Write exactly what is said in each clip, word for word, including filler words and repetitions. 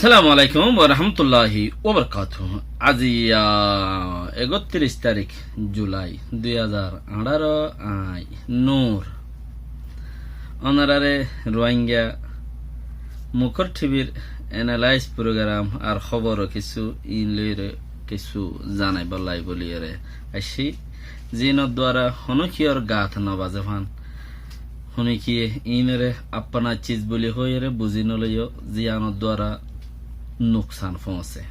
Assalamu alaikum wa rahmatullahi wa barakatuhu. Aijja ektiríc tarík Julai dui házar añçáro, añí Nur. Ónorare Rohingya Mukor T V r analyze program ar hóbor kissú iín loiyóre kissú zanaibálla buliyóre aiccí. Ziínor duara honókiyór gaat no bazé fán. Honókiye iínore apna ciz buli hoiyóre buzí no loiyó, ziínor duara nuksan foóñse.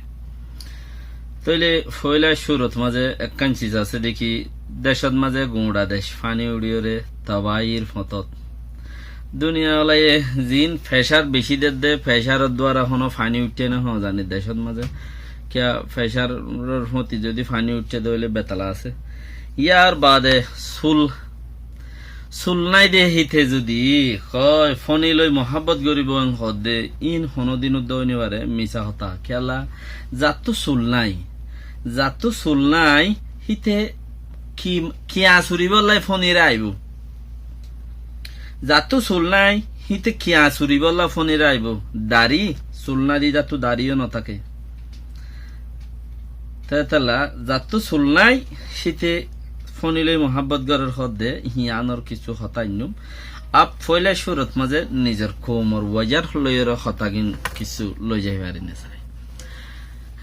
Tóile foóila cúrot mazé ekkán ciz asé dé ki, decót mazé guñça dec faní uçíyóre tabáhir fotót. Duniya olaye ziín fecár bicí dedde, fecáror duara honó faní uiththé né hoó zani decót mazé. Kiyá fecáror fóti zodi faní uiththé dé óile betala asé. Yar baade sul, sul nái dé híte zodi hoó fóni loi muhábbot goríbou hoó dé, iín honódin uddá ói no fare, misá hotá. Kiyólla, zattú sul nái, zattú sul nái, híte ki, kiyá suribólla fónire aibóu. Zattú sul nái, híte kiyá suribólla fónire aibóu. Darí, sul nái dé zattú darí yó no táke. Tétalla, zattú sul nái, híte fóni loi muhábbot gorér hoó dé, híyanor kissú hotá ainnúm. Ab foóila cúrot mazé nizor koumor wajár loiyóre hotágin kissú loi zai fari né sai.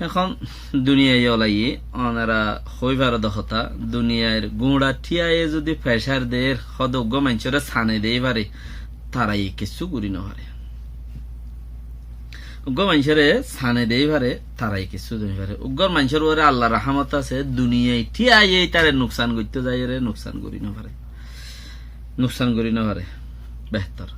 Ehón duniyai olaye, ónora hoói faro dé hotá, duniyair guñça thíyaye zodi fecár der, hoó dé uggúa maincóre sane dei fare, taraye kissú gorí no fare. Uggúa maincóre sane dei fare, taraye kissú dei fare. Uggúa maincór uore Allar rahámot asé, duniyai thíyaye ítare nuksan goittó zaiyóre nuksan gorí no fare. Nuksan gorí no fare. Behtor.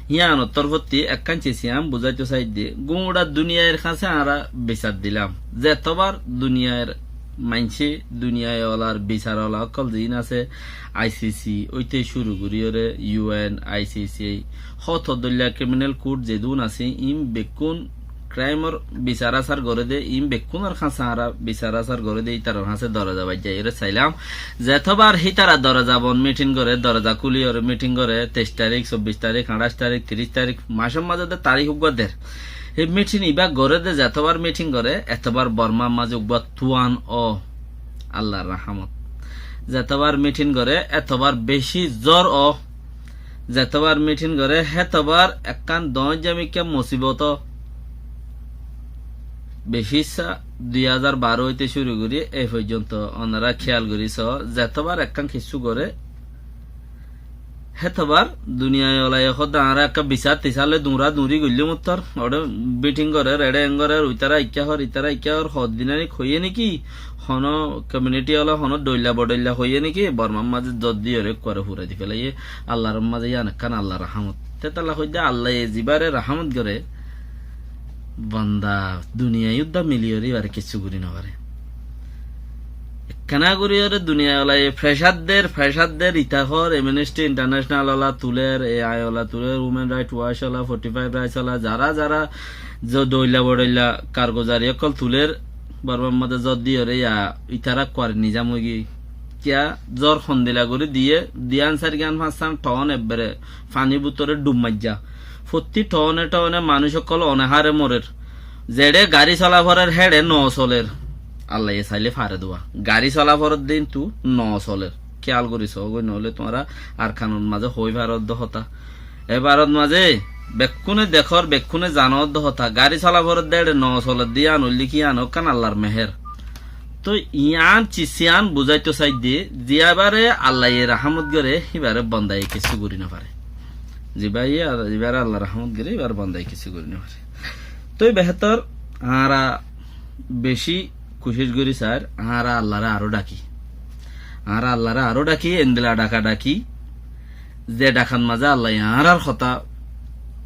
Yíanor torfótti ekkán ciz yían buzáito saidde, guñça duniyair hañsé añára bisar dilam. Zetobár duniyair maincé, duniyai olar bisar ola ókkol ziín asé, I C C óite cúru goríyóre, U N, I C C, hoto dóilla criminal court zedún asé, iín bekkún crime or bisar asar goré dé, iín bekkúnor hañsé añára bisar asar goré dé, ítarar hañsé doroza baijjaiyóre sailam. Zetobár hítara doroza bon meeting goré, doroza kúliyóre meeting goré, teic tarík, sobbic tarík, añçáic tarík, tiríc tarík, macór mazé dé tarík uggúa der. Hé meeting ibá goré dé, zetobár meeting goré, etobár Bormár mazé uggúa tuán ó, Allar rahámot. Zetobár meeting goré, etobár bicí zór ó, zetobár meeting goré, hétobár ekkán doóñjja mikká musibot ó. Bicí sá, dui házar baró óite cúru gorí ei foijjonto ónora kéyal gorí soó, zetobár ekkán kissú goré, hétobár duniyai olaye hoó dé añára ekká bisar tisar loi duñra duñri goillúm ottór, óre meeting gorér, eçé eén gorér, uitará ikká hoór, itará ikká hoór, hoddin aní hoiyé néki, honó community ola honó dhoilla bodhoilla hoiyé néki, Bormár mazé zot diyóre ekkuare furai di félaiyé, Allar mazé yían ekkán Allar rahámot. Tétalla hoóidde Allaye zibáre rahámot goré, banda duniyai uddá miliyóre íbare kissú gorí no fare. Ekkána goríyóre duniyai olaye fecár der, fecár der, ita hoór, Amnesty International ola tulér, A I ola tulér, Human Rights Watch ola, Fortify Rights ola, zará zará zo dhoilla bodhoilla karguzari ókkol tulér, Bormár mazé zot diyóre yá itará kuar nizam óigiyoi. Kiyá zór hondila gorí diyé, diyan sairgán fañssán thon ebbere faní bútore dhub maijjá. Fottí thone thone manúic ókkol oneháre morer. Zeçé garí sola forer héçe no soler. Allaye sailé fare dé uwá. Garí sola forer dé kintu no soler. Kéyal gorí soó goi, noóile tuáñra Arkanor mazé hoói faror dé hotá. E barot mazé bekkúne dekór, bekkúne zanor dé hotá. Garí sola forer dé éçe no soler dé yían óilde ki yían ókkán Allar mehér. Toi yían ciz yían buzáito saidde, zibáre Allaye rahámot goré, híbare bandaye kessú gorí no fare. Zibáye, zibáre Allaye rahámot goré, híbare bandaye kessú gorí no fare. Toi behétor añára bicí kucíc gorí sair, añára Allaré aró dhaki. Añára Allaré aró dhaki, endilla dhaka dhaki, ze dhakat mazé Allaye añárar hotá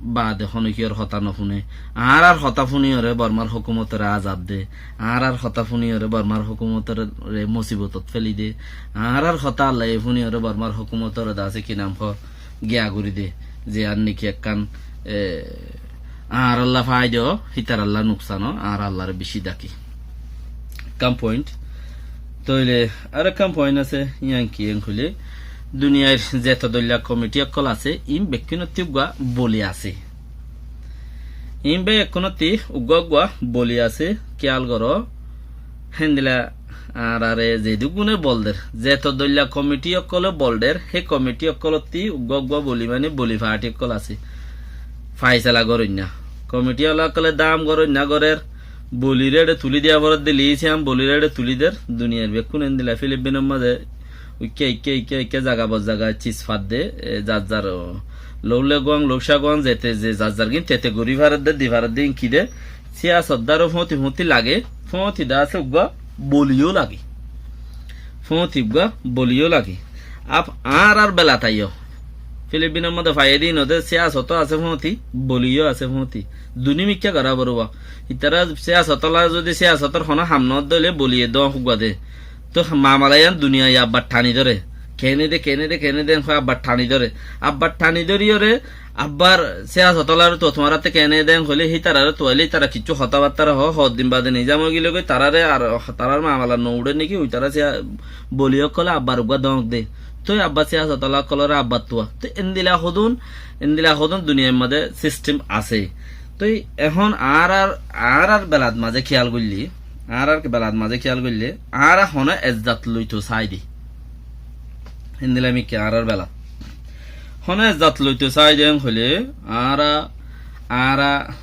baade honókiyór hotá no fúne. Añárar hotá fúniyóre Bormar hókumotoré azab de. Añárar hotá fúniyóre Bormar hókumotoré musibotot féli de. Añárar hotá Allaye fúniyóre Bormar hókumotoré de asé ki nam hoó, giya gorí de. Ze ar niki ekkán, e, añáralla faida ó, hítaralla nuksan ó, añára Allaré bicí dhaki. Ekkán point. Tóile arekkán point asé, yían ki yían hoilé, duniyair zeto dhoilla komiti ókkol asé, iín bekkúnottú uggúa boli asé. Iín bekkúnottí uggúa uggúa boli asé, kiyál goró. Héndila añáráre zedúgune bol der, zeto doilla komiti ókkole bol der, hé komiti ókkolottí uggúa uggúa boli, mani boli faáti ókkol asé. Faisela goróinna. Komiti ola ókkole dam goróinna gorér, boliré eçe tulí diya foredde, liyí siyám boliré eçe tulí der, duniyair bekkún héndila Filipinor mazé uikká, uikká, uikká, uikká zaga bor zaga cis fadde, e, zar zar, o, lóuleguang, lóucaguang, zete ze zar zar gín tete gorí faredde, di faredde, inkí de, siyasotdar ó fóñti fóñti lage, fóñti de asé uggúa boliyó lage. Fóñti uggúa boliyó lage. Ab añárár belat aiyó. Filipinor modde faiyé de ínode siyasotó asé fóñti, boliyó asé fóñti. Duní mikká gorá foribó. Itará siyasotola zodi siyasotor honó ham noódde óile boliye dóñk uggúa de. Tóu mamala yían duniyai abbar thani dóre. Keéne de, keéne de, keéne de, enkua abbar thani dóre. Abbar thani dóriyoré, abbar siyasotolaré tou tuáñrattú keéne de hoilé, hítararé tuailé, ítara kiccú hotábattára hoó, hoddin bade nizam óigilói, taráre ar tarár mamala nouçé néki, uitará siya-, boli ókkolé abbar uggúa dóñk de. Tói abbar siyasotola ókkolóre abbar tuá. Tói endila hodún, endila hodún duniyair mazé sistem asé. Tói ehón añárár, añárár belat mazé kiyál goillé, añárár belat mazé kiyál goillé, añára honó ezzat loitou saái de. Héndila mikká añárár belat. Honó ezzat loitou saái de hoilé, añára, añára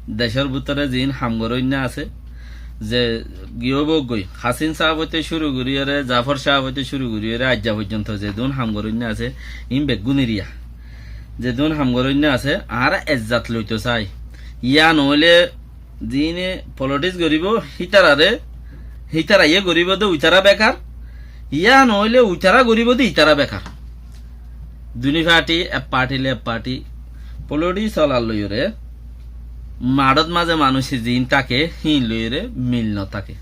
decór bútore ziín ham goróinna asé, ze giyó bóggoi, Hasín saáb óite cúru goríyoré, Zafor saáb óite cúru goríyoré, aijja foijjonto zedún ham goróinna asé, iín beggún eriya. Zedún ham goróinna asé, añára ezzat loitou saái. Yían óile ziíne polotís goríbou, hítararé, hítaraye goríbou de uitará bekar, yá noóile uitará goríbou de itará bekar. Duní fathi, ek fathi loi ek fathi, polotís olar loiyoré, maçót mazé manúic ziín táke, híin loiyoré mil notáke.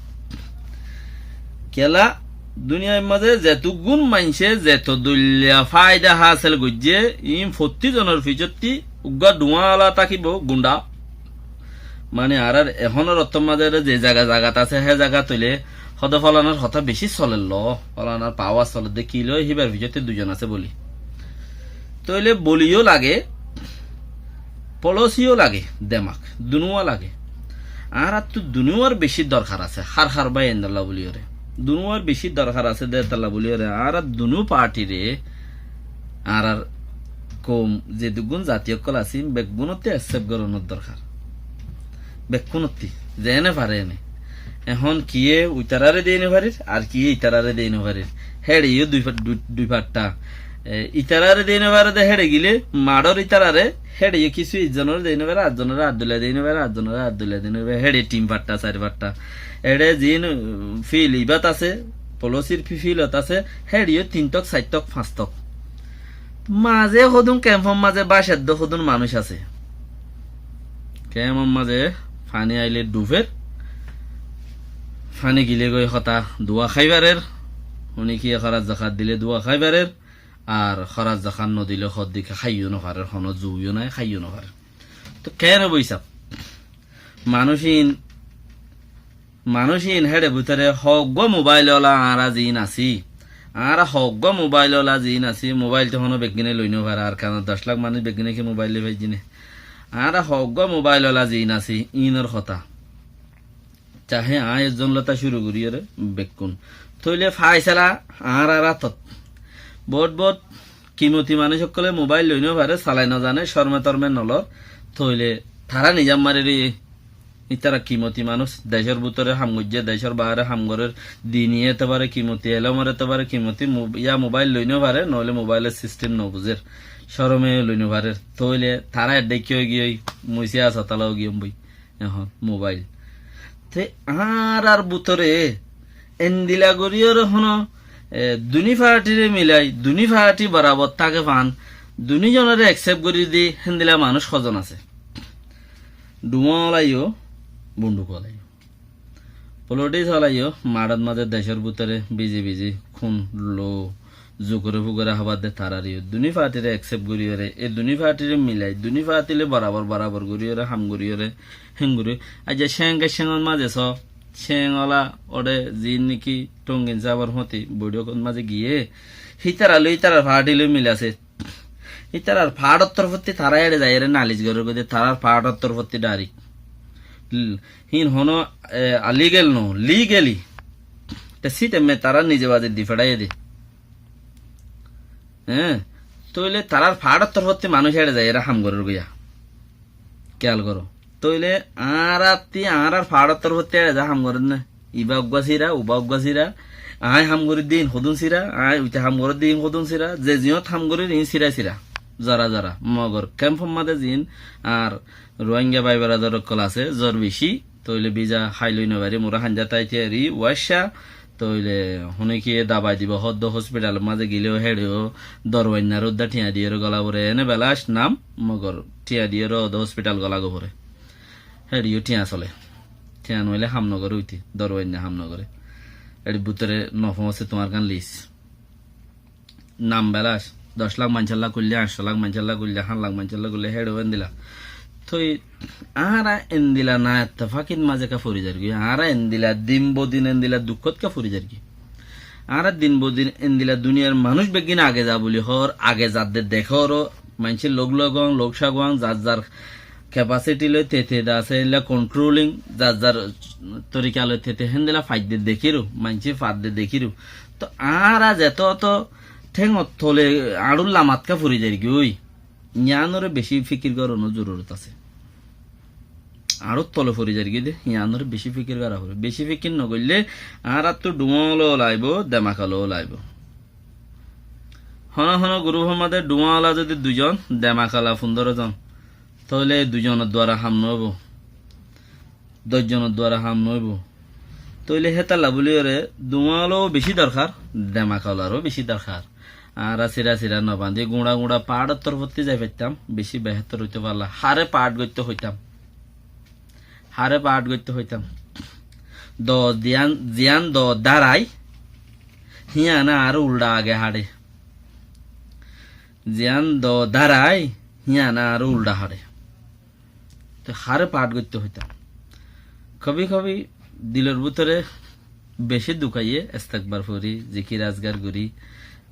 Kiyólla, duniyair mazé zetuggún maincé zeto dóilla faida hásil goijjé, iín fottí zonor fisótti uggúa dhuáñla tákibou, gundha. Mani añárár ehónor ottór mazé ze zaga zagat asé, hé zagat óile hóde fólanar hotá bicí soler ló, fólanar pawar soler de ki ló, híbar fisótte duizon asé boli. Tóile boliyó lage, polosiyó lage, demak, dunúwa lage. Añáráttu dunúwar bicí dorkar asé, hár hár báiyaindólla boliyoré. Dunúwar bicí dorkar asé de étalla boliyoré, añára dunú fathiré, añárár koum, zeduggún zati ókkol así, beggúnottí eksep gorónor dorkar. Beggúnottí, zeéne fare éne. Ehón kiyé uitararé dei nofarir, ar kiyé itaráre dei nofarir. Héçe yó dui fa-, dui, dui fatta. E, itaráre dei nofare de héçe gilé, maçór itararé, héçe yó kissú izzonoré dei nofare, arzonoré ar dóilla dei nofare, arzonoré ar dóilla dei nofare, héçe tin fatta, sair fatta. Eçé ziín, um, fil ibát asé, polosir fi-, filot asé, héçe yó tin tok, sair tok, fañs tok. Mazé hodún kempor mazé bácedde hodún manúic asé. Kempor mazé faní ailé dhufér, faní gilé goi hotá duwa hái farer, uní kiyé hórat zakat dilé duwa hái farer, ar hórat zakat nodilé hoddé háiyó nofarer, honó zuyó nái, háiyó nofarer. Tóu keén óibo hísab? Manúic ín, manúic ín héçe bútore hoggúa mobáil ola añára ziín así. Añára hoggúa mobáil ola ziín así, mobáil tóu honó beggúne loi nofare, Arkanor doc lak manúic beggúne ki mobáil loi faijjé né? Añára hoggúa mobáil ola ziín así, ínor hotá. Cahé aññí ezzon lóta cúru goríyoré bekkún. Tóile faisala añárár átot. Boóut boóut kimoti manúic ókkolé mobáil loi nofare, salai nozané, córme torme nolor. Tóile tará nizam mari roiyé. Ítara kimoti manúic, decór bútore ham goijjé, decór baáre ham gorér, dini etebare kimoti, elomor etebare kimoti, mo-, yá mobáil loi nofare, noóile mobáilor sistem nobuzér, córme loi nofarér. Tóile tará eddé ki óigiyoi, mui siyasotala óigiyom boi. Ehón mobáil. Te añárár bútore endila goríyoré honó, e, duní fathiré milai, duní fathi borabor táke fán, duní zonoré eksep gorí di, héndila manúic hozon asé? Dhuáñla yó, bunduk ola yó. Polotís ola yó, maçót mazé decór bútore bizi bizi kún lou, zukore fukore hábar de tararé yó. Duní fathiré eksep goríyoré, e duní fathiré milai, duní fathiré borabor borabor goríyoré, ham goríyoré, héng gorí. Aijja céng, céngor mazé só, céng ola óre ziín néki Tongin sábor hóti boiçókor mazé giyé, hítara loi, hítarar fathi loi milasé. Ítarar faáçor torfótti tará éçe zaiyóre nalis gorér goi de, tarár faáçor torfótti dhairek. L-, hín honó, e, illegal no, legally. Te síteme tará nize bazir di feçáiye de. Eé, tóile tarár faáçor torfótti manúic éçe zaiyóre ham gorér goi. Kéyal goró. Tóile añárattí añárár faáçor torfótti éçe zaa ham gorér né. Ibá uggúa sira, ubá uggúa sira. Aññí ham gorí de iín hodún sira, aññí uite ham gorí de iín hodún sira. Ze ziyót ham gorír iín sira sira. Zara zara. Mogor kemfor mazé ziín ar Ruáingga bái beradar ókkol asé, zor bicí. Tóile biza háiloi nofarí, mura hainjá tái tiyari, uáicca. Tóile honíkiye dabai dibo, hoddé hospitalor mazé gilé ó héçe ó dorwainnar uddá thiañ diyóre gola foré. Ene belac nam, mogor thiañ diyóre ódde hospital gola goi foré. Héçe ó thiañ solé. Thiañ noóile ham nogoré uite, dorwainna ham nogoré. Éçe bútore nofoóñse tuáñr gán lis. Nam belac, doc lak maincólla kuillé, añctó lak maincólla kuillé, háñt lak maincólla kuillé, héçe ó endila. Tói añára endila naettefakir mazé ká fori zargói, añára endila din bodin endila dukkót ká fori zargói. Añára din bodin endila duniyar manúic beggín age za buli hoór, age zadde dekór ó, maincé lok laguwán, lok saguwán, zar zar kepasiti loi tete de asé, endila kontroling, zar zar torika loi tete héndila faidde dekír ó, maincé fadde dekír ó. Tóu añára zetóto théngor tole añçúr lamat ká fori zargói, yiánoré bicí fíkir gorónor zorurot asé. Añçúr tole fori zargói de, yiánoré bicí fíkir gorá foré. Bicí fíkir nogoillé añáráttu dhuáñ ola ó laibo, demak ola ó laibo. Hono hono gurufor mazé dhuáñ ola zodi dui zon, demak ola fundóro zon, tóile dui zonor duara ham noóibo. Doc zonor duara ham noóibo. Tóile hétalla buli óre dhuáñ ola ó bicí dorhar, demak olar ó bicí dorhar. Añára sira sira nobañdí guñça guñça faáçor torfótti zai faittám, bicí behétor óito falla. Haré faáç goittóu hoitám. Haré faáç goittóu hoitám. Doo ziyán, ziyán doo dhárai, híyan añáre uldha age haçé. Ziyán doo dhárai, híyan añáre uldha haçé. Te haré faáç goittóu hoitám. Kobi kobi dilor bútore bicí dukaiyé, estekbar fori, zikir azkar gorí,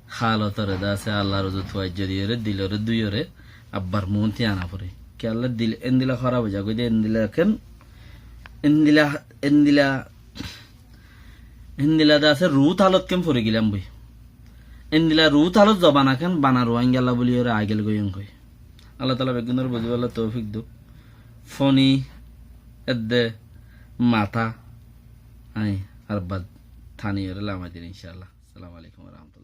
hálotore de asé, Allar uzu tuwaijjo diyóre, dilore dúiyore, abbar muúnti ana foré. Kiyólla dil endila hóraf ói zagói de, endila ekkán, endila, endila, endila de asé, ruút halot ekkán fori gilám boi. Endila ruút halot zobana ekkán bana Ruáingalla buliyóre agel goiyóngoi. Allatala beggúnore buzibálla toufik douk. Foni edde matá aññí ar bad thaniyóre lamai dir, incálla. Assalamu alaikum wa rahmatullah.